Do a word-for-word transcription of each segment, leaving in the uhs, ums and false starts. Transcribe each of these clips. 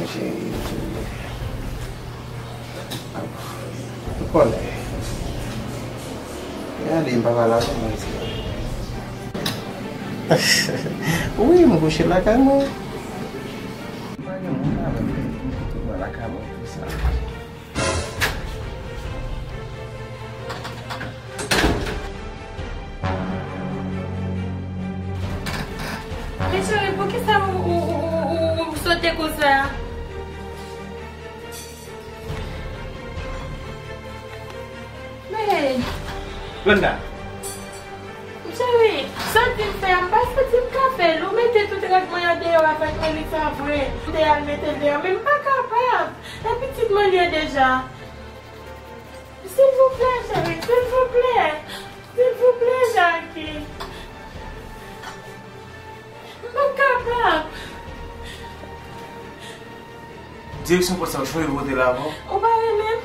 Cheri, cheri. Ou konnen. Gade, m pa pale avè w, mwen di. Wi, m kouche lakay mwen. M pa gen moun avè m, mwen lakay mwen, tout sa. Men cheri, poukisa ou, ou, ou, ou, ou, ou sote konsa? Men Glenda. Cheri, sa w di m fè a, m pa santi m ka fè l. Ou mete tout rad mwen an deyò avèk Melissa vre. Ou te al mete l deyò, men m pa kapab. E pitit mwen li ye deja. Silvouplè, cheri, silvouplè. Silvouplè, Jackie. M p ap kapab. Direksyon pòt sa, ou chanje vote la avan? Ou pa renmen m?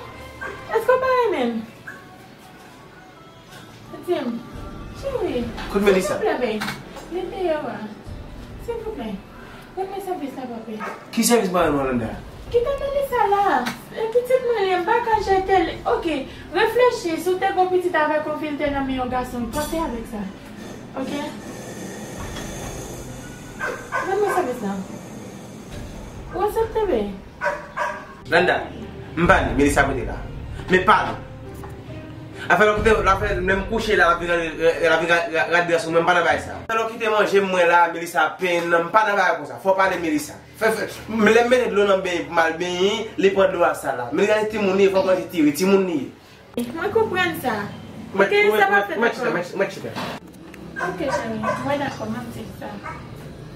Èske w pa renmen m? Di m, cheri. Kote Melissa? Silvouplè, babe. Li deyò a. Silvouplè. Ban mwen sèvis la, papi. Ki sèvis mwen rann ou, Glenda? Kite Melissa la. E pitit mwen li, m pa ka jete l. Oke, reflechi, si w te gon pitit avèk yon fi, l te nan men yon gason, panse avèk sa. Oke? Ban mwen sèvis la. Ou aksepte, babe? Glenda, m pa li, Melissa prete la. Men pa li. Afè lè w kite, afè lè m kouche la, l ap vin gade, l ap vin gade, gade, gade sou mwen, m pa nan bagay sa. Afè lè w kite manje m mwen la, Melissa penyen nan, m pa nan bagay konsa. Fò w pale Melissa. Fè, fè, lè m mete dlo nan benyen pou m al benyen, li pran dlo a sal la. Melissa se timoun li ye, fò w konn se tire, timoun li ye. Mwen konprann sa. Mwen, oke, mwen, sa pa mwen, fèt mwen chita, ankò. Mwen, mwen chita. Oke, cheri, mwen dakò, m ap di l sa.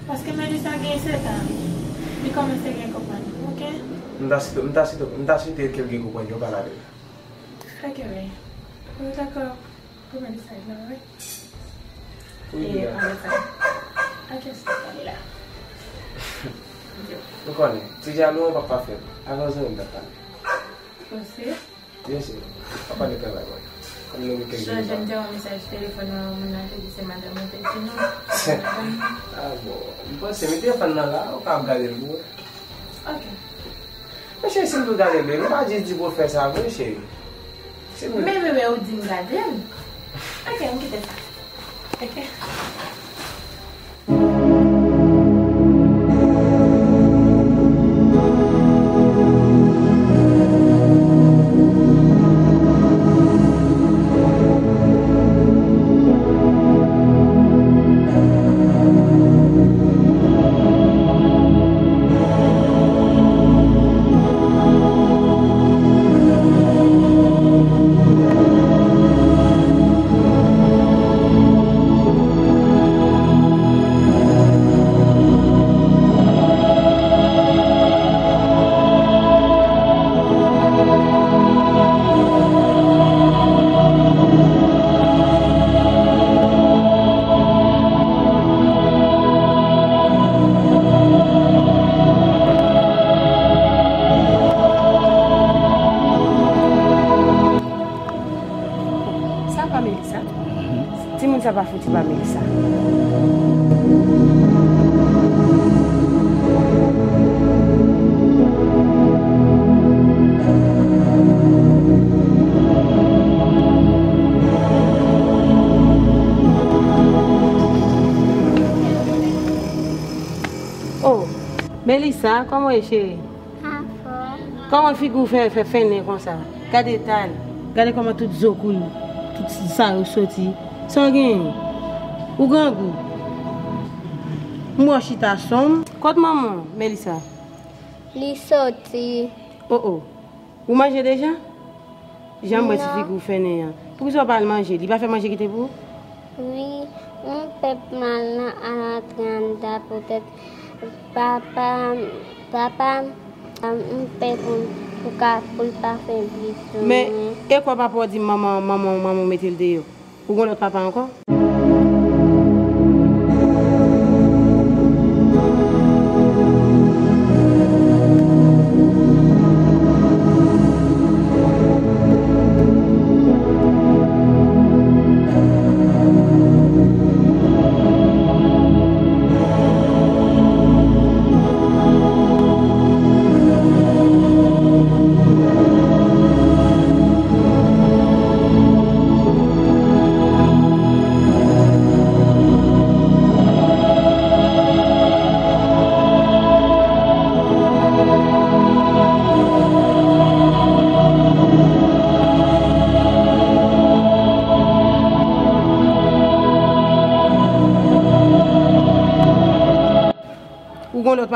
Paske Melissa gen sèt an, li kòmanse gen konprann, oke? M ta swete, m ta swete, m ta swete ke l gen konprann, yo pale avè l. Oke, wi. Ou dakò pou Melissa vin la, wi? Wi, e, wi. Ann sa. Oke, sa pale la. Ou konnen, ti jalou an p ap pa fèt. Avè yon zanmi m t ap pale. Ou se? Byen si. Pa pale travay mwen. Kòm nou gen kèk minit. Chonje m te wè mesaj telefòn nan, moun nan te di se madanm ou te di non. Ah bon. M panse mete fàn nan la, ou ka ap gade l pou wè. Ok. Men cheri, si m tou gade l, ou pa jis di pou l fè sa vre, cheri. Si m... Men bebe, ou di m gade l. Ok, m kite sa. Ok. Sa pa Melissa? Timoun sa pa fouti pa Melissa. Oh, Melissa, kòman w ye, cheri? Anfòm. Kòman figi w fè, fè fennen konsa? Gade eta l. Gade kòman tout zo kouri, tout san yo soti. Sa w genyen? Ou grangou. M wè w chita sonm. Kot manman w, Melissa? Li soti. Oh, oh. Ou manje deja? Jan m wè ti figi w fennen an. Poukisa w pa al manje? Li pa fè manje kite pou ou? Wi, m pè mal nan al antre anndan poutèt papa, papa, m pè pou, pou ka, pou l pa fè bizou. Men, e kwa papa w di manman, manman, manman w mete l deyò? Ou gon lòt papa ankò?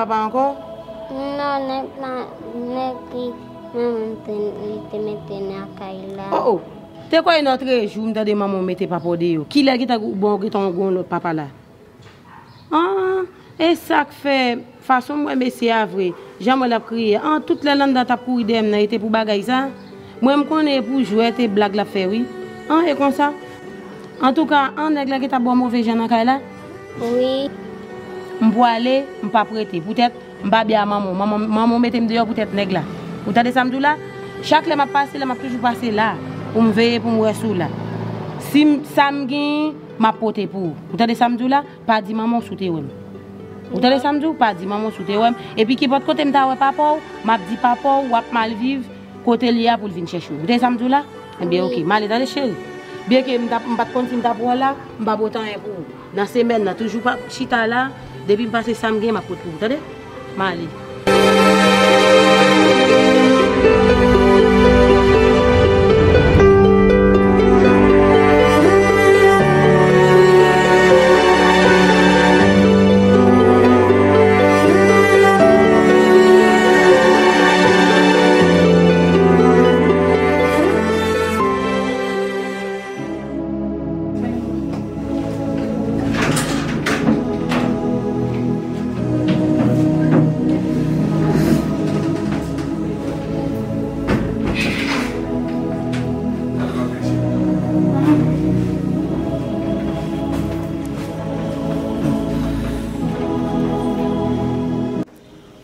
Papa ankò? Non, nèg la, nèg ki manman m te, li te mete nan kay la. Oh, oh. Te kwè yon lòt jou m tande manman w mete papa w deyò. Kilè ki ta bon w gentan gon lòt papa la? Ah, e sa k fè, fason m wè mesye a vre, jan m wè l ap kriye, ah, tout lè l anndan t ap kouri dèyè m nan, e te pou bagay sa? Mwen, m konnen e pou jwèt e blag l ap fè, wi. Ah, e konsa? Antouka, ah, nèg la gentan ba w move jan nan kay la? Wi. M pwale, m p ap rete. Poutèt, m pa byen a manman w. Manman, manman w mete m deyò poutèt nèg la. Ou tande sa m di w la? Chak lè m ap pase la, m ap toujou pase la. Pou m veye, pou m wè si w la. Si m, sa m genyen, m ap pote pou ou. Ou tande sa m di w la? Pa di manman w si w te wè m. Ou tande sa m di w? Pa di manman w si w te wè m. Epi kenpòt kote m ta wè papa w, m ap di papa w, w ap mal viv, kote l ye a pou l vin chèche w. Ou tande sa m di w la? Ebyen, oke, m ale, tande cheri. Byenke m t ap, m pa t konn si m t ap wè w la, m p ap pote anyen pou ou. Nan semèn nan, toujou pa chita la, depi m pase sa m gen, m ap pote pou ou, tande? M ale.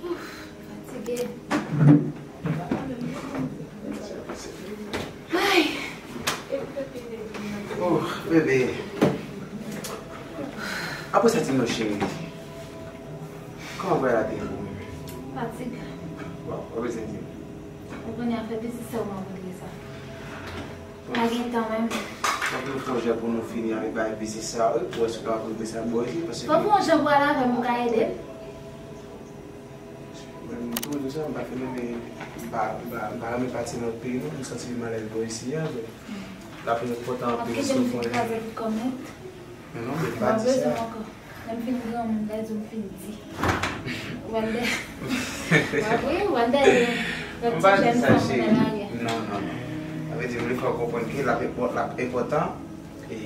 Ouf, fatige. Ay. Oh, bebe. Apre sa, di m non, cheri. Kòman vwayaj la te ye pou ou menm? Fatig. Bon, w ap bezwen di m. Ou konnen afè biznis sa ou rankontre sa. Pa gen tan menm. Fòk nou fè yon jan pou nou fini avèk bagay biznis sa, wi, pou wè si w kapab regle sa bò isi, paske... Fòk fè yon jan pou al avè m, ou ka ede m? Mwen, m toujou di w sa, m pa fè menm, men m pa, m pa, m pa renmen pati nan lòt peyi, non, m santi m alèz bò isi a, men l ap enpòtan anpil si nou fè yon jan. Kite m kraze pou kòmèt. Non, non, men pa di sa. Lè m fin granmoun, m ta di w m fin di. Wande. Wi, wande. M pa di sa, cheri. Non, non, non. Sa vle di, m vle fè w konprann ke l ap enpò-, l ap enpòtan, e,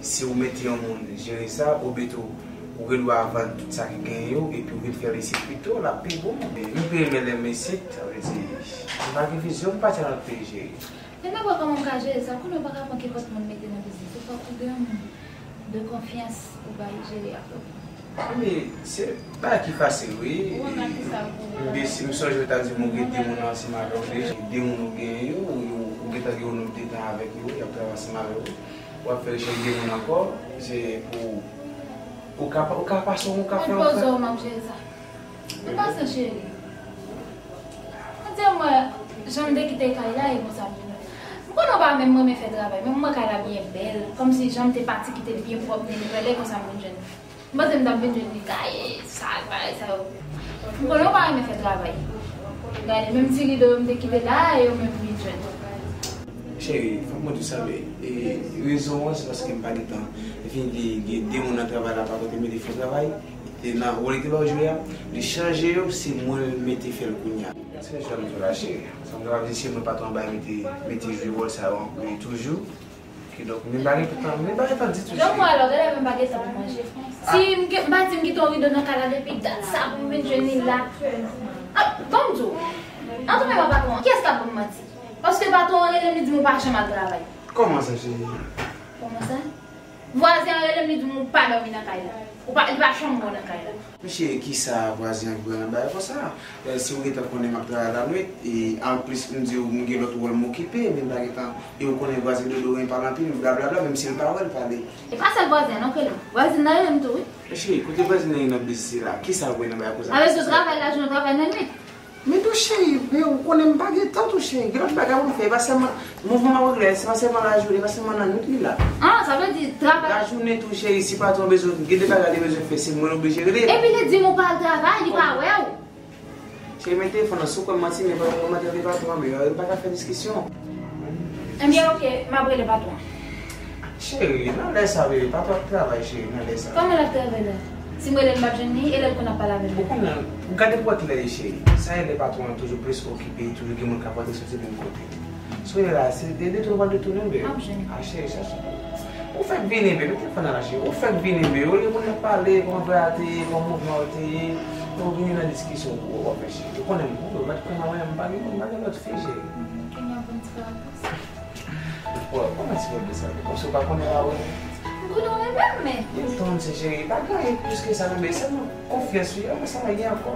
si w mete yon moun jere sa, oubyen tou, ou gen dwa vann tout sa ki genyen yo, epi w vin fè l isit pito, l ap pi bon. E, m pi renmen lè m isit, sa vle di, m pa gen vizyon, m pati nan lòt peyi, cheri. Men m ap wè kòman m ka jere sa. Kounye a ou pa ka pran kenpòt moun mete nan biznis. Ou fòk ou gen yon moun de konfyans ou bay jere afè w. Wi, se bagay ki fasil, wi. Ou remake sa pou ou. M de-, si m sonje ou ta di m ou gen de moun ansanm avè w deja. De moun ou genyen yo, ou, ou, ou gentan gen yon nonb de tan avèk yo, y ap travay ansanm avè w. W ap fè rechèch de moun ankò, se pou ou ka, ou ka pase, ou ka fè, ou ka. Poze w, m ap jere sa. Ou pa sa, cheri. Ou di m wè jan m te kite kay la, e konsa m vin wè. M konnen w pa menm renmen fè travay, men m wè kay la byen bèl. Kòmsi jan m te pati kite l byen pwòp, netwale, konsa m vin jwenn. M panse m t ap vin jwenn li gaye, sal, bagay sa yo. M konnen w pa renmen fè travay. Gade, menm ti rido yo m te kite la, e yo menm m vin jwenn. Cheri, fòk mwen di w sa vre. E rezon an, se paske m pa gentan vin gen, gen de moun nan travay la pa konte mete fè travay. E nan wòl li te ba w jwe a, li chanje yo, se mwen l mete fè l kounye a. Se jan m di w la, cheri. Sa m ta di, se mwen patwon an bay mete, mete jwe wòl sa yo ankò toujou. Kidonk, men pa gen tan, men pa gen tan ditou, cheri. Jan m wè la, gade menm pa gen tan pou manje. Si m ke-, m pa di m kite yon rido nan kay la depi dat sa pou m vin jwenn li la. Ah, ban m di w. Antouka, men patwon an, kiyès k ap ban m manti? Paske patwon an rele m, li di m ou pa janm al travay. Kòman sa, cheri? Kòman sa? Vwazen an rele m, li di m ou pa dòmi nan kay la. Ou pa, li pa janm wè w nan kay la. Mesye, kisa vwazen an gen nan bagay konsa? Eh, si w gentan konnen m ap travay lanwit, e anplis m di w m gen lòt wòl m okipe, men m pa gentan, e w konnen vwazen Dodo renmen pale anpil, blablabla, menm si l pa wè l pale. E pa sèl vwazen an non k rele m. Vwazin nan rele m tou, wi. Mesye, kote vwazin nan ye nan biznis la? Kisa w wè nan bagay konsa? Avèk sou travay lajounen, travay nan nwit. Men tou cheri, men ou konnen m pa gen tan tou cheri. Gen lòt bagay pou m fè, e pa sèlman mouvman m ap regle, se pa sèlman lajounen, e pa sèlman nan nwit li la. Ah, sa vle di travay. Lajounen tou cheri, si patwon bezwen, gen de bagay li bezwen fè, se mwen l oblije rele. Epi li di m ou pa al travay, li pa wè w. Cheri, men telefòn nan, si w kwè m manti, men pa, pa manti avèk patwon an, men, euh, nou pa ka fè diskisyon. Ebyen, oke, m ap rele patwon. Cheri, nan lè sa, bebe, patwon ap travay, cheri, nan lè sa. Kòman l ap travay la? Si m rele l, m ap jwenn li, e lè l konn ap pale avè m. Ou konnen, gade pou wè kilè e, cheri. Sa e lè patwon an toujou plis okipe, toujou gen moun k ap rantre soti vin kote. Sonje la, se de detounen w pral detounen, bebe. M ap jwenn. A, cheri, sa se ou fèk vini, bebe, mete fò nan la, cheri. Ou fèk vini, bebe. Olye pou n ap pale, kòman vwayaj te ye, kòman mouvman yo te ye, ou vini nan diskisyon pou w ap fè, cheri. Ou konnen m, ou mèt pran nan mwen, m pa gen, m pa gen lòt fi, cheri. Kounye a pou n ti pale konsa. Bro, kòman ti bòl de sa? Kòmsi w pa konnen la, wi. M konnen w renmen m, men. Yon ton se cheri, pa gen anyen plis ke sa, non, men sèlman konfyans, wi, anpil sa pa gen ankò.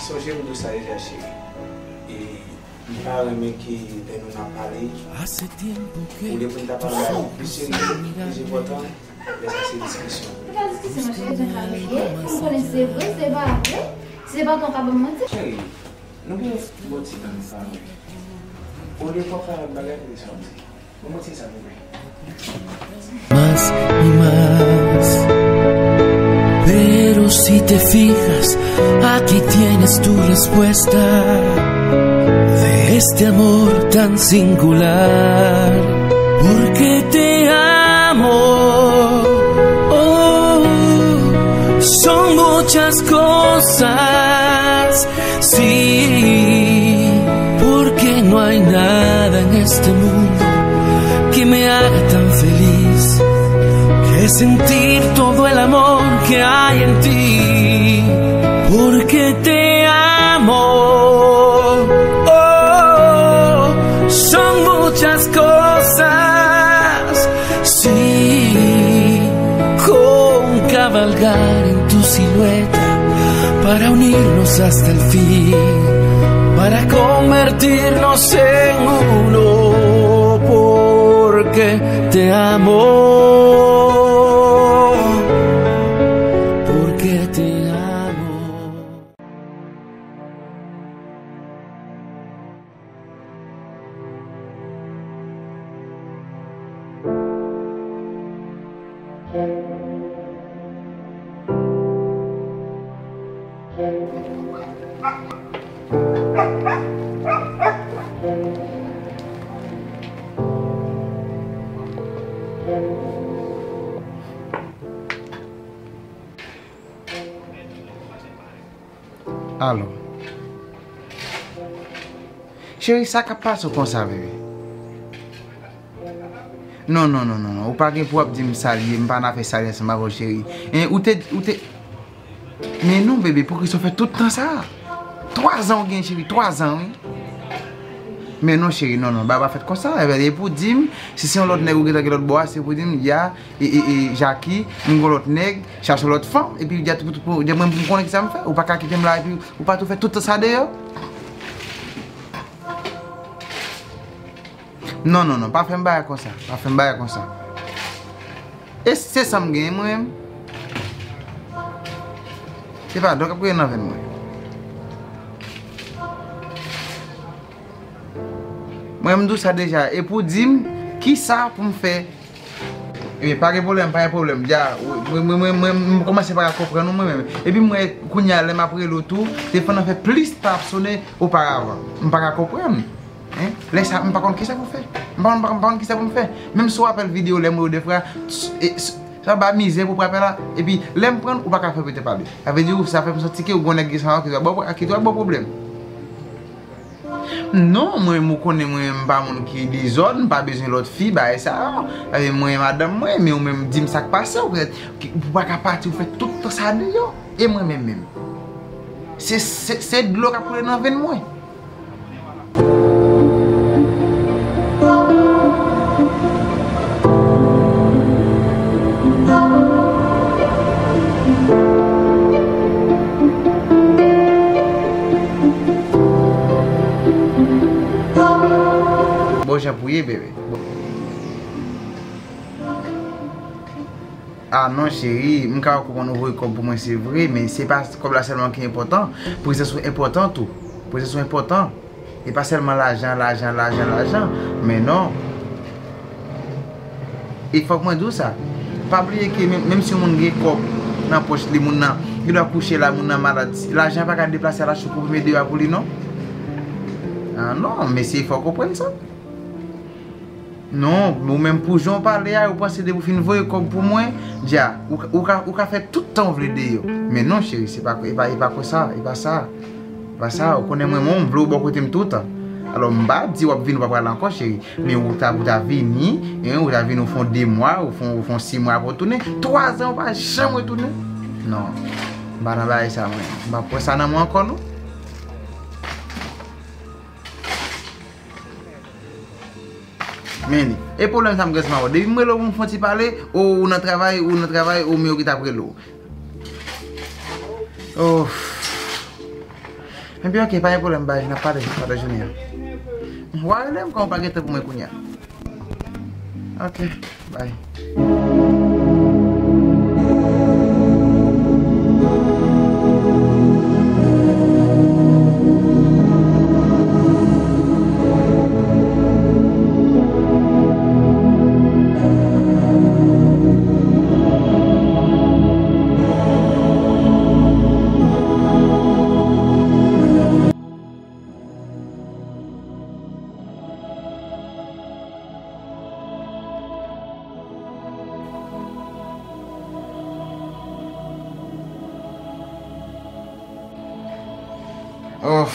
Sonje m di w sa deja, cheri. E m pa renmen ke lè nou nan pale, olye pou n ta pale bagay plis serye, plis enpòtan, lè sa se diskisyon. Se pa diskisyon, non, cheri, jan sa rive, m konnen se vre, se pa vre, se pa ton ka ban m manti. Cheri, nou gen yon bon ti tan sa, wi. Olye pou w ap pale bagay pou sa, wi. Más y más. Pero si te fijas, aquí tienes tu respuesta de este amor tan singular. Porque te amo. Oh, son muchas cosas. Sí, porque no hay nada en este mundo que me haga tan feliz que sentir todo el amor que hay en ti. Porque te amo. Oh, son muchas cosas. Sí, con cabalgar en tu silueta para unirnos hasta el fin, para convertirnos en uno, porque te amo, porque te amo. Alo. Cheri, sa k ap pase w konsa, bebe? Non, non, non, non, non. Ou pa gen pou w ap di m sa l ye, m pa nan afè sa l ye ansanm avè w, cheri. En, ou te, ou te, men non, bebe, poukisa w fè tout tan sa a? Twa zan ou gen, cheri, twa zan, wi. Men non, cheri, non, non, bagay pa fèt konsa. E pou di m, si se yon lòt nèg ou gentan gen lòt bò a, se pou di m, ya, e, e, e, Jackie, m gon lòt nèg, chache yon lòt fanm, epi di a tout, tout, tout, di a mwen, m konnen ki sa m fè, ou pa ka kite m la, epi ou pa tou fè tout tan sa deyò. Non, non, non, pa fè m bagay konsa, pa fè m bagay konsa. E se sa m genyen, mwen menm. Se pa dòk ap rele nan venn mwen. Mwen, m di w sa deja, e pou di m, kisa pou m fè? E pa gen pwoblèm, pa gen pwoblèm. Dja, mwen, mwen, mwen, mwen, m kòmanse pa ka konprann ou, mwen menm. Epi m wè, kounye a, lè m ap rele w tou, telefòn nan fè plis tan ap sonnen oparavan. M pa ka konprann. Hein? Lè sa, m pa konn kisa pou m fè. M pa, m pa, m pa konn kisa pou m fè. Menm si w apèl videyo, lè m wè w defwa, e, s-, sa ba mizè pou w apèl la. Epi, lè m pran, ou pa ka fè pete pale. Sa vle di, sa fè m santi ke ou gon nèg ki sa, ki dwe ba w, ki dwe ba w pwoblèm. Non, mwen menm ou konnen mwen menm m pa moun ki dezòd, m pa bezwen lòt fi, bagay sa yo. Sa vle mwen madanm mwen, men ou menm di m sa k pase, ou, ki, ou pa ka pati, ou fè tout tan sa deyò. E mwen menm menm. Se, se, se dlo k ap koule nan venn mwen. Bon jan pou ye, bebe. Bon. Ah non, cheri, m ka konprann ou voye kòb pou mwen, se vre, men se pa kòb la sèlman ki enpòtan. Prezans ou enpòtan tou. Prezans ou enpòtan. E pa sèlman lajan, lajan, lajan, lajan. Men non. E fòk mwen di w sa. Pa bliye ke menm, menm si yon moun gen kòb nan pòch li, moun nan, li dwe kouche la, moun nan malad. Lajan pa ka deplase al achte konprime dewa pou li, non. Ah non, mesye, fòk w konprann sa. Non, ou menm pou jan w pale a, ou panse depi w fin voye kòb pou mwen, dja, ou, ou ka, ou ka fè tout tan w vle deyò. Men non, cheri, se pa, e pa, e pa konsa, e pa sa. E pa sa, ou konnen mwen, mwen, m vle w bò kote m toutan. Alò, m pa di w ap vini, w pa pral ankò, cheri. Men ou ta, ou ta vini, en, ou ta vini, ou fè yon de mwa, ou fè yon, ou fè yon sis mwa, apre w tounen. Twa zan, ou pa janm retounen. Non, m pa nan bagay sa, mwen. M pa pran sa nan mwen ankò, non. Men li. E pwoblèm sa m gen ansanm avè w. Depi m rele w pou m fè yon ti pale, o, ou nan travay, ou nan travay, o, men yo ki t ap rele w. Oh. Enben, ok, pa gen pwoblèm, bay, n ap pale pandan jounen an. W a rele m, kòman w pa gen tan pou mwen kounye a? Ok, bay. Of,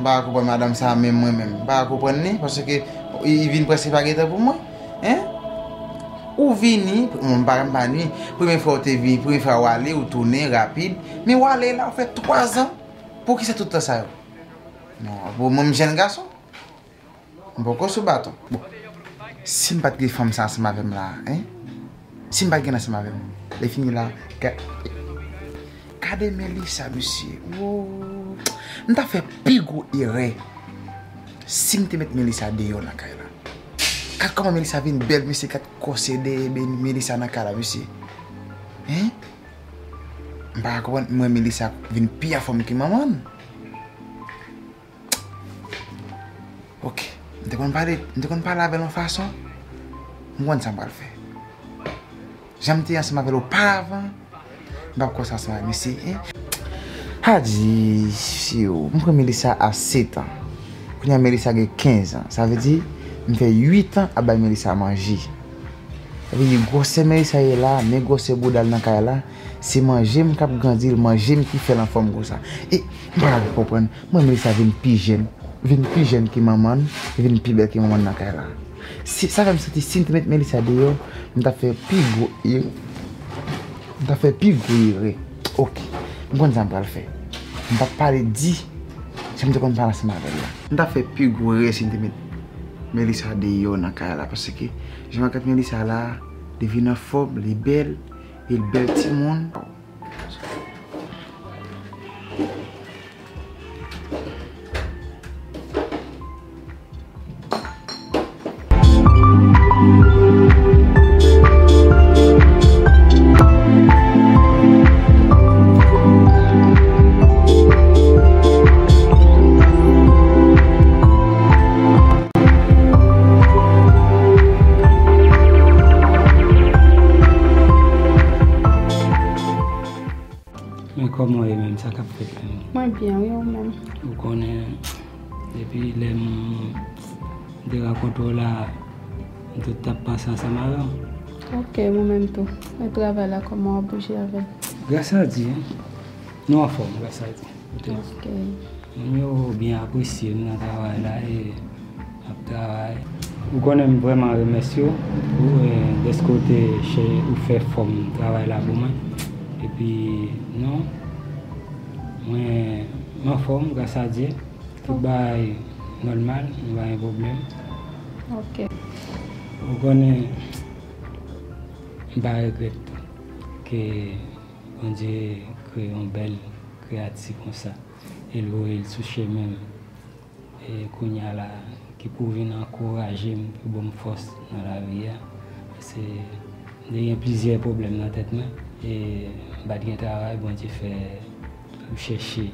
m pa ka konprann madanm sa a menm, mwen menm. M pa ka konprann li, paske li, li vin prèske pa gen tan pou mwen. Hein? Ou vini, m pa, m pa nwi. Premye fwa ou te vini, premye fwa ou ale, ou tounen rapid. Men ou ale la, ou fè twa zan. Poukisa tout tan sa yo? Non, bon, mwen m jèn gason. M poko sou baton. Bon, si m pa t gen fanm sa ansanm avè m la, hein? Si m pa t gen l ansanm avè m, lè fini la, ga-, gade Melissa, mesye. Wo, m ta fè pi gwo erè si m te met Melissa deyò nan kay la. Gad kòman Melissa vin bèl, mesye, gad kòsè dèyè Melissa nan kay la, mesye. Hein? M pa ka konprann, mwen Melissa vin pi anfòm ke manman l. Ok. M te konn pale, m te konn pale avè l yon fason. M konn sa m pral fè. Jan m te ansanm avè l oparavan, m p ap konsa ansanm avè misye, hein. Adye, si yo, m pran Melissa a sèt an. Kounye a Melissa gen kenz an. Sa vle di, m fè uit an ap bay Melissa manje. Sa vle di, gwosè Melissa ye la, men gwosè bouda l nan kay la, se manje m k ap grandi l, manje m ki fè l anfòm konsa. E m pa ka konprann, mwen Melissa vin pi jèn, vin pi jèn ke manman l, vin pi bèl ke manman l nan kay la. Si, sa fè m santi si m te met Melissa deyò, m t ap fè pi gwo erè. M t ap fè pi gwo erè. Ok, m konn sa m pral fè. M p ap pale di jan m te konn pale ansanm avè l la. M t ap fè pi gwo erè si m te met Melissa deyò nan kay la, paske jan m ap gad Melissa la, li vin anfòm, li bèl, e l bèl timoun. Men kòman w ye menm, sa k ap fèt menm? Mwen byen, wi, ou menm? Ou konnen, depi lè m te rankontre w la, m te t ap panse ansanm avè w. Ok, mwen menm tou. E travay la, kòman w ap bouje avè l? Gras a Dye, nou anfòm, gras a Dye. Ok. Moun yo byen apresye m nan travay la e m ap travay. Ou konnen m vrèman remèsye w pou, eh, dèske w te chè-, ou fè fòm travay la pou mwen. Epi, non, mwen, m anfòm, gras a Dye. Tout bagay nòmal, nou pa gen pwoblèm. Ok. Ou konnen, m pa regrèt ke Bondye kreye yon bèl kreyati konsa, e l voye l sou chemen m. E kounye a la, ki pou vin ankouraje m, pou ban m fòs nan lavi a. Paske m te gen plizyè pwoblèm nan tèt mwen, e m pa t gen travay, Bondye fè m chèche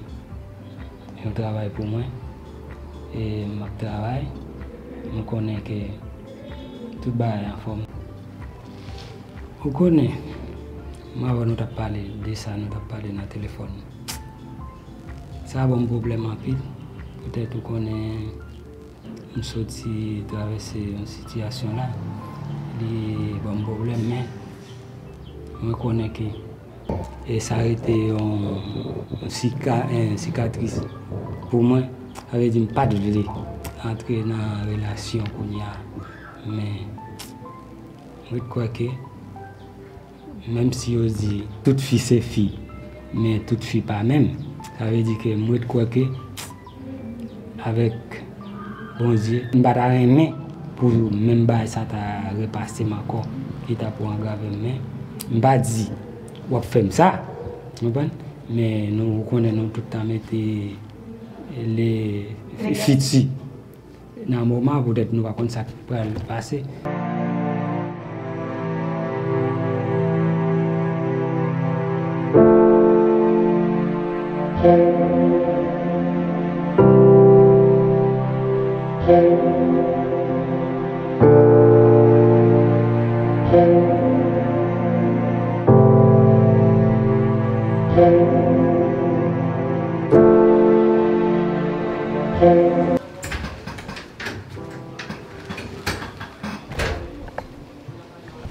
yon travay pou mwen, e m ap travay, m konnen ke tout bagay anfòm. Ou konnen, m avè w nou t ap pale de sa, nou t ap pale nan telefòn. Sa ban m pwoblèm anpil. Poutèt ou konnen, M soti travèse yon sitiyasyon la, li ban m pwoblèm, men mwen konnen ke e sa rete yon, yon sika, yon sikatris pou mwen. Sa vle di m pa t vle antre nan relasyon kounye a, men m ret kwè ke menm si yo di tout fi se fi, men tout fi pa menm. Sa vle di ke m ret kwè ke avèk Bondye, m pa ta renmen pou menm bagay sa ta repase m ankò, ki ta pou angrave m, men m pa di w ap fè m sa, w konprann? Men nou konnen nou tout ta mete le fiti nan moman, poutèt nou pa konn sa k pral pase.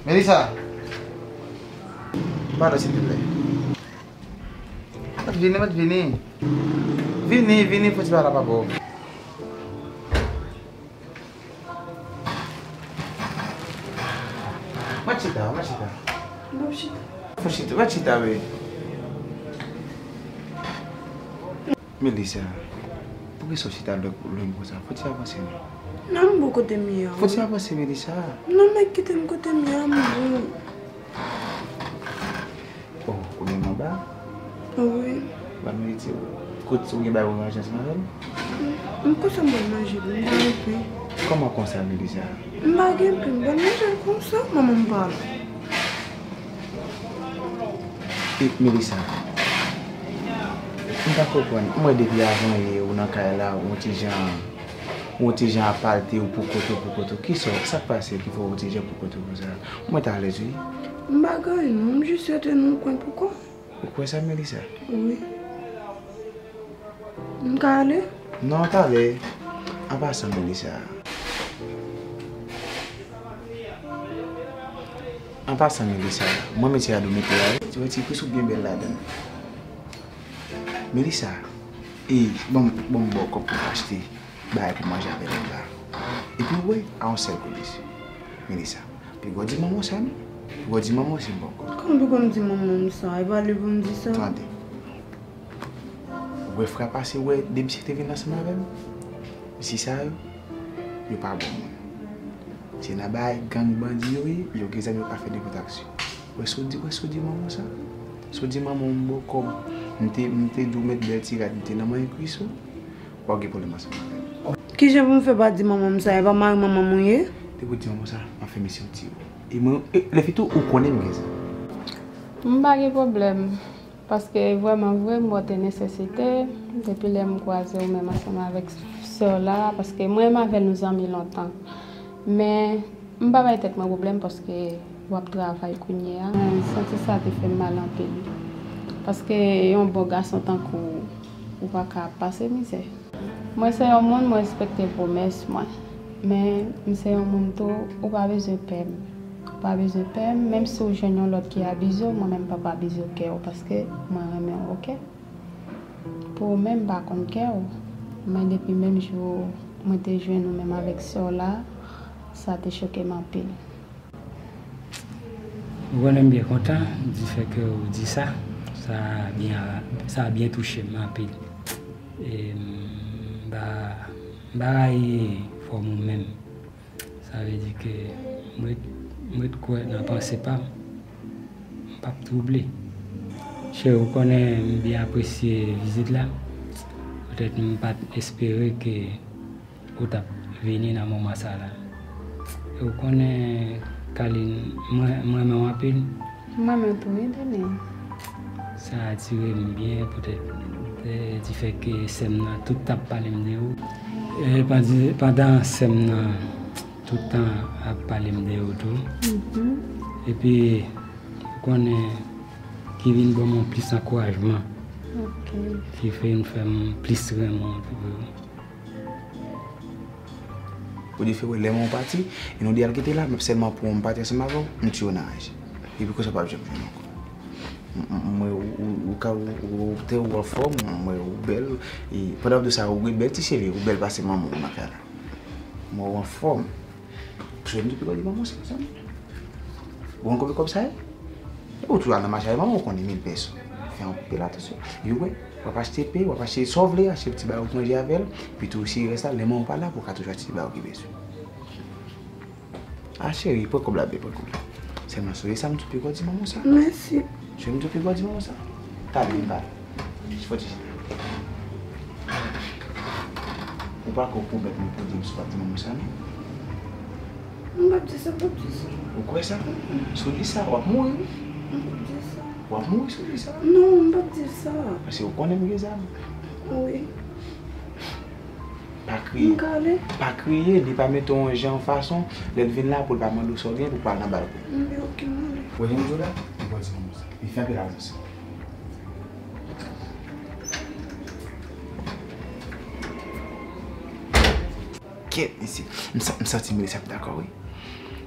Melissa! Pale, silvouplè. Mèt vini, mèt vini. Vini, vini, fò ti pale avè w. Mèt chita, mèt chita. Bon, chita. Fò chita, mèt chita, wi. Melissa, poukisa w chita lwen, lwen m konsa? Fò ti avanse non. Non, m bon kote m ye a. Fò ti avanse, Melissa. Non, men kite m kote m ye a, m bon. Oh, ou menm anba? Wi. Ba m rete. Kot ou gen bagay pou manje ansanm avè m? M konsa m pral manje, m pa gen pen. Kòman konsa, Melissa? M pa gen pen, m pral manje l konsa, manman m pa la. E, Melissa, m pa konprann. M wè depi avan yè ou nan kay la, ou ti jan, ou ti jan ap palte, ou pou kote, ou pou kote. Kisa, sa k pase ki fè ou ti jan pou kote konsa? Mwen ta alèz, wi. M pa gen anyen, non. M jis rete nan yon kwen pou kò m. Ou kwè sa, Melissa? Wi. M ka ale? Non, talè. An pasan, Melissa. An pasan, Melissa, mwen met ti rad ou mete la, wi. Ti wè ti plis ou byen bèl ladan l. Melissa, e, ban m, ban m ba w kòb pou m achte bagay pou manje avè l la. Epi, w wè, a yon sèl kou, Melissa. Melissa, piga w di manman w sa, non. Piga w di manman w si m ba w kòb. Kòman piga m di manman m sa? E pa li pou m di sa? Tande. Ou wè frapase, ou wè de misye ki te vin ansanm avè m? Mesye sa yo, yo pa bon moun. Se nan bagay gang bandi yo ye, yo gen zam yo ka fè nenpòt aksyon. Ou wè sa w di, ou wè sa w di manman w sa? Sa w di manman w m ba w kòb, m te, m te di w met bèl ti rad, m te nan manyen kwis ou, w ap gen pwoblèm ansanm avè m. Kijan pou m fè pa di manman m sa? E pa mari manman m ou ye? Depi w di manman w sa, m ap fè mesye w tiye w. E mwen, e, lè fini tou, ou konnen m gen zam. M pa gen pwoblèm. Paske vrèman vre, m wè w te nesesite, depi lè m kwaze w menm ansanm avèk sè w la, paske mwen menm avè l nou zanmi lontan. Men, m pa bay tèt mwen pwoblèm paske w ap travay kounye a. Mwen santi sa te fè m mal anpil. Paske yon bon gason tankou w, ou pa ka ap pase mizè. Mwen se yon moun, mwen respekte pwomès mwen. Men, m se yon moun tou, ou pa bezwen pè m. Ou pa bezwen pè m, menm si w jwenn yon lòt ki abize w, mwen menm p ap abize kè w, paske mwen renmen w, oke? Pou ou menm, m pa konn kè w. Men depi menm jou mwen te jwenn ou menm avèk sè w la, sa te choke m anpil. Ou konnen m byen kontan difè ke ou di sa. Sa byen, sa byen touche m anpil. E m pa, m pa rayi fòm ou menm. Sa vle di ke m ret, m ret kwè nan panse pa m. M p ap twouble. Cheri, ou konnen m byen apresye vizit la. Petèt m pa t espere ke ou t ap vini nan moman sa la. E ou konnen, Carline, mwen, mwen renmen w anpil. Mwen renmen w tou, wi, Dani. Sa atire m byen, poutèt, e, difè ke sè m nan tout t ap pale m de ou. E, pandi-, pandan sè m nan tout tan ap pale m de ou tou. Mhm. Epi, ou konnen ki vin ban m yon plis ankourajman. Ok. Ki vin fè m plis renmen w tou. Ou difere lè mwen pati, e nou de al kite la, m ap sèlman pran yon pati ansanm avè w, m tiye w nan raj. Epi konsa w p ap janm jwenn mwen ankò. M, m, m wè ou, ou, ou ka, ou, ou, te ou anfòm, m wè ou bèl, e pandan w ap di sa, ou bèl ti cheve, ou bèl pase manman w nan kay la. M wè ou anfòm. Jwenn depi w di manman w sa, sa. Ou konn konbyen kòb sa ye? Ou toujou al nan mache avè manman w, ou konnen mil pèso. Fè anpil atansyon. Yo, wè, w ap achte pe, w ap achte sa w vle, achte ti bagay ou manje avè l, epi tou si rès la, lè manman w pa la, pou w ka toujou achte ti bagay ou ki bezwen. Ah, cheri, pran kòb la, bebe, pran kòb la. Sèlman sonje sa m tou piko di manman w sa. Mèsi. Sonje m tou piko di manman w sa. Talè, vin pale. Fò ti chita. Ou pa ko pwomèt mwen pou di m si w pa di manman w sa, non? M p ap di sa, m p ap di sa. Ou kwè sa? Si w di sa, w ap mouri, wi. M p ap di sa. W ap mouri si w di sa. Non, m p ap di sa. Paske ou konnen m gen zam. Wi. Pa kriye. M kale. Pa kriye, li pa mete w yon jan fason, lè l vin la, pou l pa mande w sa w gen, pou w pa al nan bal pou. M gen okenn mande. Ou wè jan m di w la? Li pral di manman w sa. Li fè anpil avanse. Kèt, mesye. M sa-, m santi Melissa ap dakò, wi.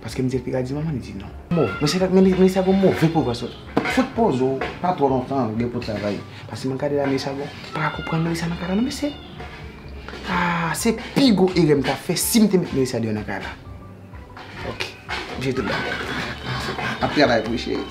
Paske m di l pi ka di manman, li di non. Bon, mesye, men, men, Melissa gon move pwogrè sot. Fout poze w, pa twò lontan, gen pou travay. Paske mwen gade la, Melissa gon, pa ka konprann Melissa nan kay la, non, mesye. Ah, se pi gwo erè m ta fè si m te met Melissa deyò nan kay la. Ok. Jete la. Ap travay pou cheri.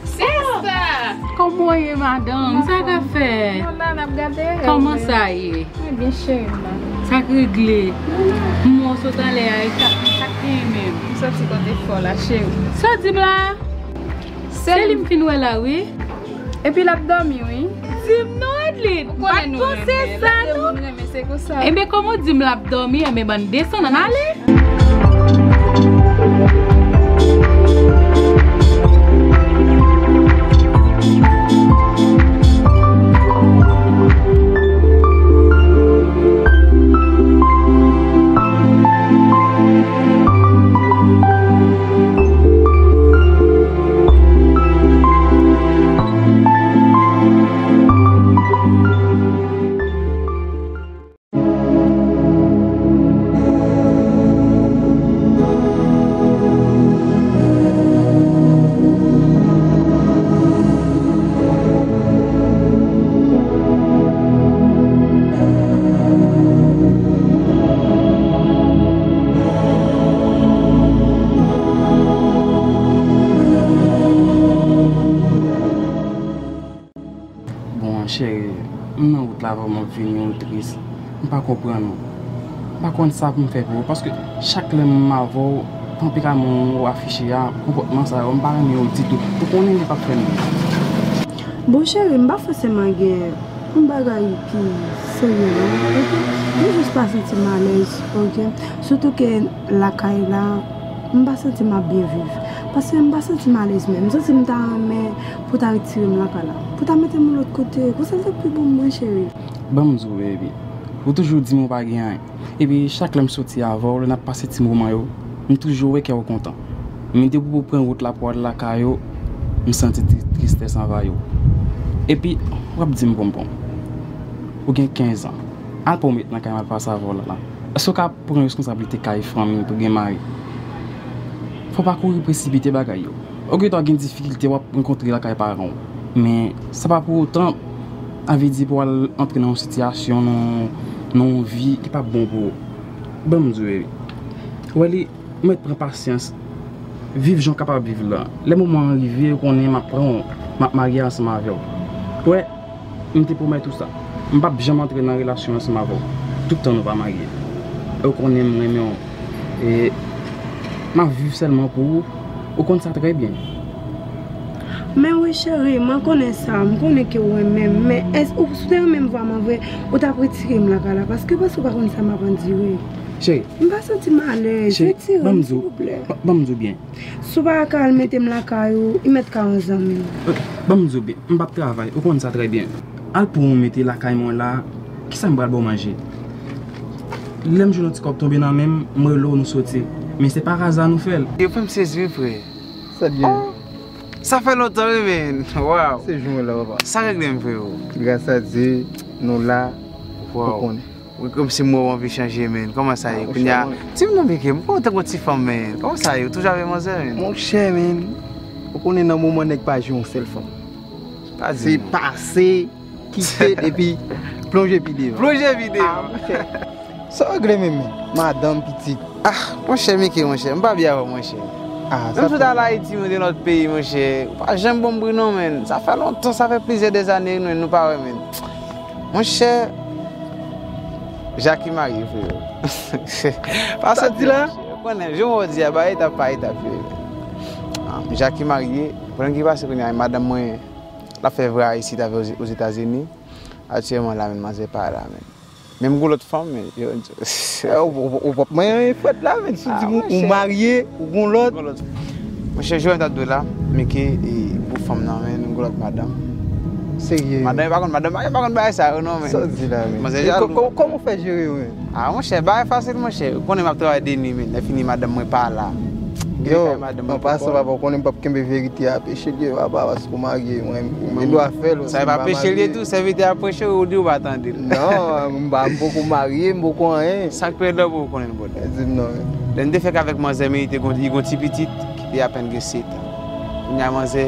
Sista! Kòman w ye, madanm? Sa ka fè? Nou la, n ap gade rèv. Kòman sa ye? Mwen byen, cheri m la. Sa k regle? M wè w sot anlè a, e sa, sa k genyen menm? M soti kote fò la, cheri. Sa w di m la? Se li m fin wè la, wi. Epi l ap dòmi, wi. Di m non, Adeline. Ou konnen nou renmen. Pa t panse sa, non. Lè de moun renmen, se konsa. Enben, kòm ou di m l ap dòmi, enben, bann desann, ann ale. Bon, cheri, m nan wout la vrèman, m ap vini, m tris. M pa konprann ou. M pa konn sa pou m fè pou ou, paske chak lè m avè w, tanperaman w afiche a, konpòtman sa yo, m pa renmen yo ditou. Ou konnen li p ap fè m byen. Bon, cheri, m pa fòseman gen yon bagay ki serye, non, oke? M jis pa santi m alèz, oke? Sitou ke lakay la, m pa santi m ap byen viv. Paske m pa santi m alèz menm. M santi m ta renmen pou w ta retire m lakay la. Pou w ta mete m yon lòt kote. Konsa l t ap pi bon pou mwen, cheri. Ban m di w, baby. Ou toujou di m ou pa gen anyen. Epi chak lè m soti avè w, lè n ap pase ti moman yo, m toujou wè kè w kontan. Men depi w pran wout la pou w al lakay ou, m santi tri-, tristès anvayi w. Epi, w ap di m bonbon. Ou gen kenz an. Al pran w met nan kay m al pase avè w la la. Èske w ka pran reskonsablite kay fanmi pou gen mari? Fò w pa kouri presipite bagay yo. Oke, w gen difikilte w ap rankontre lakay paran w. Men, sa pa pou otan, anvi di pou w al antre nan yon sitiyasyon, nan, nan yon vi ki p ap bon pou ou. Ban m di w, baby. Ou wè li, ou mèt pran pasyans. Viv jan w kapab viv la. Lè moman an rive, ou konnen m ap pran w, m ap marye ansanm avè w. Ou wè, m te pwomèt ou sa. M p ap janm antre nan relasyon ansanm avè w, toutan nou pa marye. E ou konnen m renmen w. E m ap viv sèlman pou ou. Ou konn sa trè byen. Men wi, cheri, mwen konnen sa. M konnen ke w renmen m. Men èske ou, si w te renmen m vrèman vre, ou t ap retire m lakay la? Paske, paske ou pa konn sa m ap andire. Cheri. M pa santi m alèz. Cheri, retire m, silvouplè. Ban m di w byen. Si w pa ka al mete m lakay ou, li mèt ka yon zanmi w. Ban m di w byen, m p ap travay, ou konn sa trè byen. Al pran yon mete lakay mwen la, kisa m pral ba w manje? Lè m jwenn yon ti kòb tonbe nan men m, m rele w, nou soti. Men se pa aza nou fè l. Yo fè m sezi wi, frè. Sa t gen? Oh, sa fè lontan wi, men. Waw. Se jou mwen la, papa. Sa regle m, frero. Gras a Dye, nou la. Waw. Ou konnen. Wi, kòmsi mwen anvi chanje, men. Kòman sa ye? Monchè, kounye a, mwen ti moun anvi ke m kontan gon ti fanm, men. Kòman sa ye? Ou toujou avè manzè, men. Monchè, men. Ou konnen nan moman nèg pa jwe yon sèl fanm. Pa di non. Se pase, kite, epi plonje pi devan. Plonje pi devan. Ah, monchè. Sa w regle menm, men? Madanm, pitit. Ah, monchè, Mike, monchè, m pa byen avè w, monchè. Ah, menm sa si w t al Ayiti, ou te lòt peyi, monchè, ou pa janm ban m bri non, men. Sa fè lontan, sa fè plizyè dèzane, nou, nou pa wè, men. Monchè, Jackie marye, frero. Pa soti la, monchè. Ou konnen, jou mwen di a, ba etap pa etap, frero. Ah, Jackie marye, pwoblèm ki pase kounye a, madanm mwen, l ap fè vwayaj isit avè Ozetazini. Aktyèlman la, men, manzè pa la, men. Menm gon lòt fanm, men, yo, eh, ou, ou, ou p ap manyen fwèt la, men, si w di m ou marye, ou gon lòt. Gon lòt. Monchè, jodi a m t ap di w la, men ke, e, pou fanm nan, men, gon lòt madanm. Serye? Madanm, yo pa konn, madanm, yo pa konn bagay sa yo, non, men. Sa w di la, men? Manzè jalou. Kòman w fè jere yo, men? Ah, monchè, bagay fasil, monchè. Ou konnen m ap travay de nwi, men. Lè fini, madanm mwen pa la. Yo, an pasan, papa, ou konnen m p ap kenbe verite a peche l ye, papa, paske w marye, mwen, m gen dwa fè l osi, m pa marye. Sa e pa peche l ye tou, sèvitè a preche, ou di ou pa tande l. Non, m pa, m poko marye, m poko anyen. Sa k pi rèd la pou ou konnen l, brother. Di m non. Lè n te fèk avèk manzè, men li te gon, li gon ti pitit ki te apèn gen sèt an. Kounye a manzè,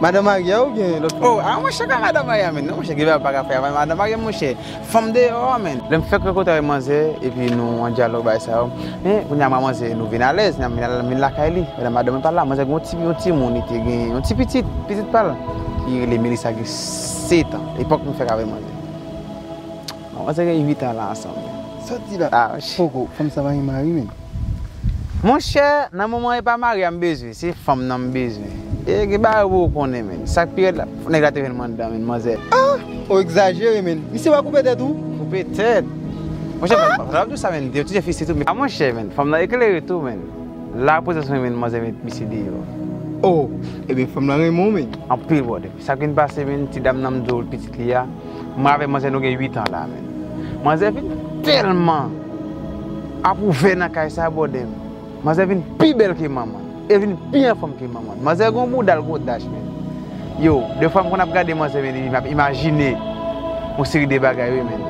madanm marye a oubyen lòt fanm? Oh, ah, monchè, ka madanm marye a, men. Non, monchè, gen bagay ou pa ka fè avè madanm marye, monchè. Fanm deyò a, men. Lè m fèk rankontre avèk manzè, epi nou an dyalòg, bagay sa yo. Men, kounye a, mwen, manzè, nou vin alèz, nou vin al-, vin lakay li. Pandan madanm mwen pa la, manzè gen yon ti, yon timoun, li te gen yon ti pitit, pitit pa l, ki rele Melissa, gen sèt an. Epòk m fèk avèk manzè. Manzè gen uit an la ansanm, men. Sa w di la? Ah, monchè. Poko, fanm sa pa gen mari, men. Monchè, nan moman e pa mari a m bezwen, se fanm nan m bezwen. E gen bagay pou ou konnen, men. Sa k pi rèd la, nèg la te vin mande, men, manzè. Ah! Ou egzajere, men. Misye pa koupe tèt ou? Koupe tèt? Monchè, men, sa ap di sa, men, li te yon ti jan fisi tou, men. Ah, monchè, men, fanm nan eklere tou, men. La, prezans mwen, men, manzè met misye deyò. Oh! Ebyen, fanm nan renmen w, men. Anpil, brother. Sa k vin pase, men, ti dam nan m di w pitit li a. Mwen avèk manzè nou gen uit an la, men. Manzè vin tèlman ap ouvè nan kay sa, brother. Manzè vin pi bèl ke manman. E vin pi anfòm ke manman. Manzè gon bouda, l gon dach, men. Yo, defwa m konn ap gade manzè, men, epi m ap imajine yon seri de bagay, wi, men.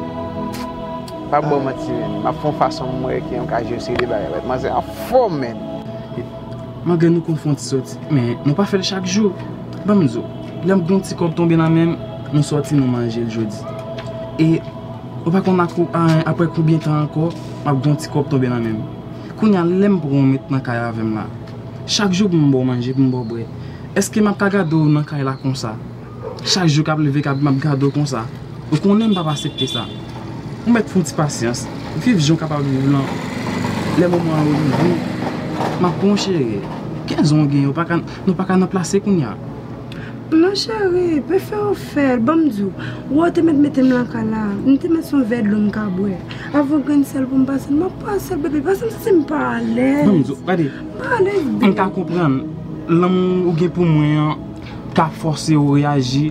Pa ba w manti, men. M ap fè yon fason m wè ke m ka jere yon seri de bagay. Manzè anfòm, men. Malgre nou konn fè yon ti soti, men nou pa fè l chak jou. Ban m di w, lè m gen yon ti kòb tonbe nan men m, nou sòti, nou manje l jodi. E ou pa konn ak-, a-, aprè konbyen tan ankò, m ap gen yon ti kòb tonbe nan men m. Kounye a, lè m pran w met nan kay avè m la, chak jou pou m ba w manje, pou m ba w bwè, èske m ap ka gade w nan kay la konsa? Chak jou k ap leve, k ap, m ap gade w konsa. Ou konnen m p ap aksepte sa. Ou mèt fè yon ti pasyans. Viv jan w kapab viv lan. Lè moman an yo rive, m ap pran w cheri. Kenz an w genyen, w pa ka, nou pa ka nan plase kounye a. Non cheri, prefere w fè l, ban m di w. Ou wè w te mèt mete m lakay la, m te mèt se yon vè dlo m ka bwè. Avè yon grenn sèl pou m pase l, m ap pase l, bebe, paske m santi m pa alèz. Ban m di w, gade, m pa alèz, bebe. M ka konprann lanmou ou gen pou mwen an ka fòse w reyaji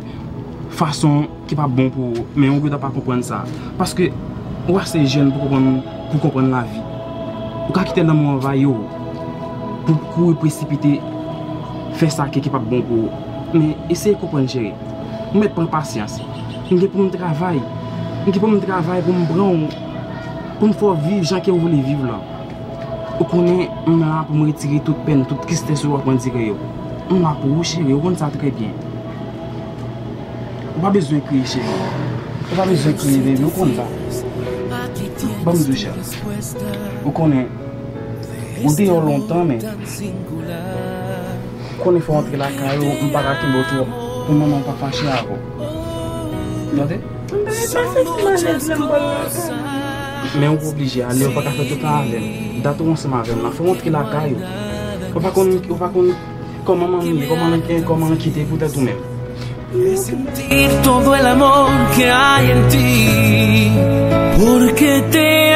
fason ki p ap bon pou ou, men ou gentan pa konprann sa. Paske ou ase jèn pou konprann, pou konprann lavi. Ou ka kite lanmou anvayi w pou kouri presipite fè sa ki, ki p ap bon pou ou. Men eseye konprann, cheri. Ou mèt pran pasyans. M gen pou m travay. M gen pou m travay pou m pran w, pou m fè w viv jan ke w vle viv lan. Ou konnen m la pou m retire tout pèn, tout tristès ou ap andire yo. M la pou ou, cheri, ou konn sa trè byen. Ou pa bezwen kriye, cheri. Ou pa bezwen kriye, baby, ou konn sa. Ban m di w, cheri. Ou konnen, ou deyò lontan, men konnen fò w antre lakay ou, m pa ka kenbe w twòp pou manman w pa fache avè w. Tande? M pa gen pase ti malèz la, m pral lakay mwen. Men ou pa oblije ale, ou pa ka fè tout tan avè m. Dat ou ansanm avè m la, fò w antre lakay ou. Ou pa konn, ou pa konn kòman manman m ye, kòman l, kòman l kite poutèt ou menm. Sentir todo el amor que hay en ti, porque te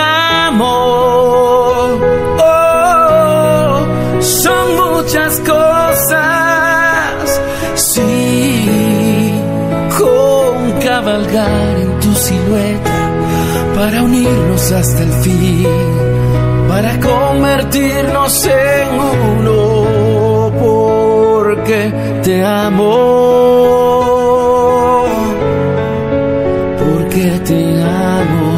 Amor, oh, son muchas cosas, sí, con cabalgar en tu silueta para unirnos hasta el fin, para convertirnos en uno, porque te amo, porque te amo.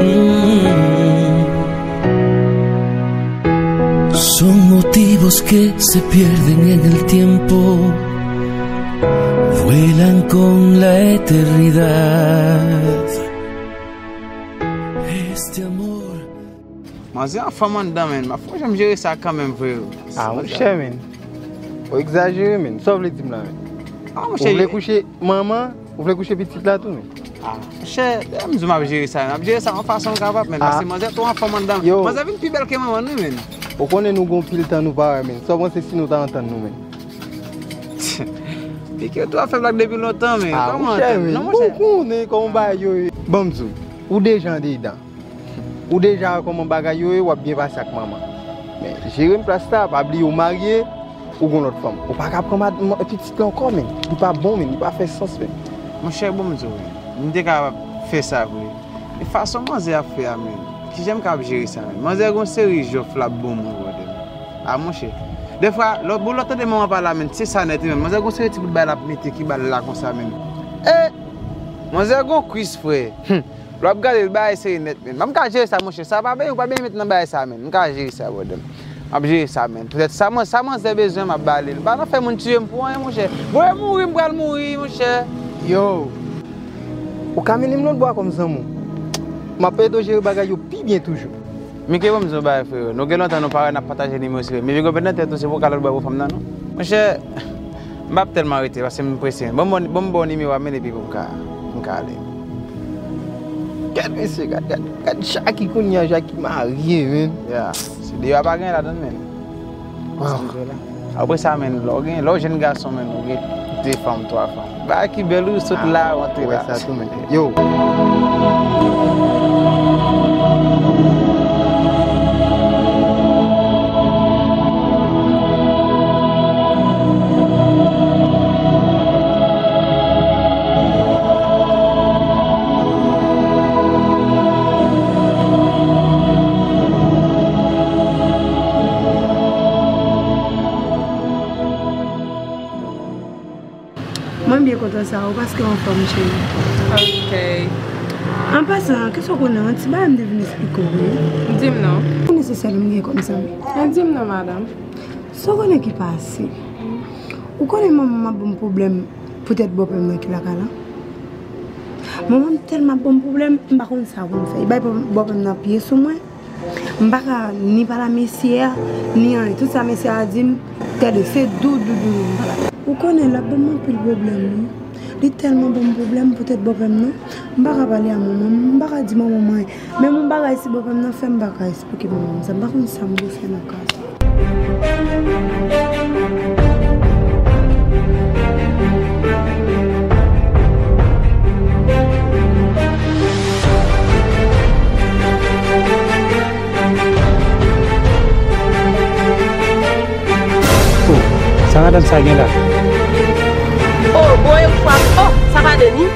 Mm. Son motivos que se pierden en el tiempo, vuelan con la eternidad. Este amor. Manzè an fanm anndan, menn. M ap fè yon jan m jere sa kanmenm, freo. Ah, monchè, menn. Ou egzajere, menn. Sa w vle di m la, menn? Ah, monchè, ou vle kouche manman, ou vle kouche pitit la tou, menn? Ah, monchè, m di w m ap jere sa, m ap jere sa yon fason m kapab, menn. Ah. Paske manzè tou an fanm anndan. Yo. Manzè vin pi bèl ke manman l, wi, menn. Ou konnen nou gen yon pil tan nou pa wè, menn. Sa w panse si nou ta antann nou, menn? Pike tou ap fè blag depi lontan, menn. Ah, kòman monchè, antann? Menn. Non, monchè. Bon, ou konnen kòman bagay yo ye. Ban m di w, ou deja andedan. Ou deja wè kòman bagay yo ye, w ap byen pase ak manman. Men, jere m plas la, pa bliye ou marye, ou gon lòt fanm. Ou pa ka pran mad-, m-, pitit la ankò, menn. Li pa bon, menn. Li pa fè sans, menn. Monchè, bon, m di w, menn. M te kapab fè sa vre. Men fason manzè ap fè a, menn. Kijan m kapab jere sa, menn? Manzè gon seri jòf l ap ban mwen, brother. A, monchè. Defwa, lè w, bon, lè w tande manman pale a, menn, se sa nèt, wi, menn. Manzè gon seri ti bout bagay l ap mete ki ba l la konsa, menn. E! Manzè gon kwis, frè. Lè w ap gade l, bagay serye nèt, menn. M ka jere sa, monchè. Sa pa benyen, ou pa benyen met nan bagay sa, menn. M ka jere sa, brother. M ap jere sa, menn. Poutèt sa, man-, sa manzè bezwen, m ap ba li l. M pa nan fè moun tiye m pou anyen, monchè. Voye m mouri, m pral mouri, monchè. Yo, ou ka mennen m lòtbò a kòm zanmi w. M ap ede w jere bagay yo pi byen toujou. Mike, ban m di w yon bagay, frero. Nou gen lontan nou pa wè, n ap pataje nimewo sou rezo. Men vye gòbèt nan tèt ou, se pou w ka lòtbò a pou fanm nan, non? Monchè, m p ap tèlman rete, paske m prese. Ban m, ban m ba w nimewo a, men, epi pou m ka, pou m ka ale. Gad mesye, gad, gad, gad Jackie kounye a, Jackie marye, menn. Ya, se deyò a pa gen ladann, menn. Wow. Apre sa, menn, lè w gen, lè w jèn gason, menn, ou gen de fanm, twa fanm. Bagay ki bèl, ou sot la, ou antre la. Ou wè sa tou, menn. Yo. Mwen byen kontan sa, ou paske anfòm, cheri. Ok. An pasan, kisa w konnen, yon ti bagay m te vin eksplike w, wi. Di m non. Ou nesesè lè m gen kòm zanmi. Men di m non, madanm. Sa w konnen ki pase? Ou konnen manman m ap ban m pwoblèm poutèt bòpè m nan ki lakay la. Manman m tèlman ap ban m pwoblèm, m pa konn sa pou m fè. Li bay bòpè m nan pye sou mwen. M pa ka ni pale a mesye a, ni anyen. Tout sa mesye a di m, tande, se dou, dou, dou, dou m pale. Ou konnen, l ap ban m anpil pwoblèm, wi. Li tèlman ban m pwoblèm poutèt bòpè m nan. M pa ka pale a manman m, m pa ka di manman m anyen. Menm yon bagay si bòpè m nan fè, m pa ka eksplike manman m sa. M pa konn sa m dwe fè nan ka sa. Oh, sa madanm sa gen la? Oh, bon, e fwa, oh, sa pa Deni?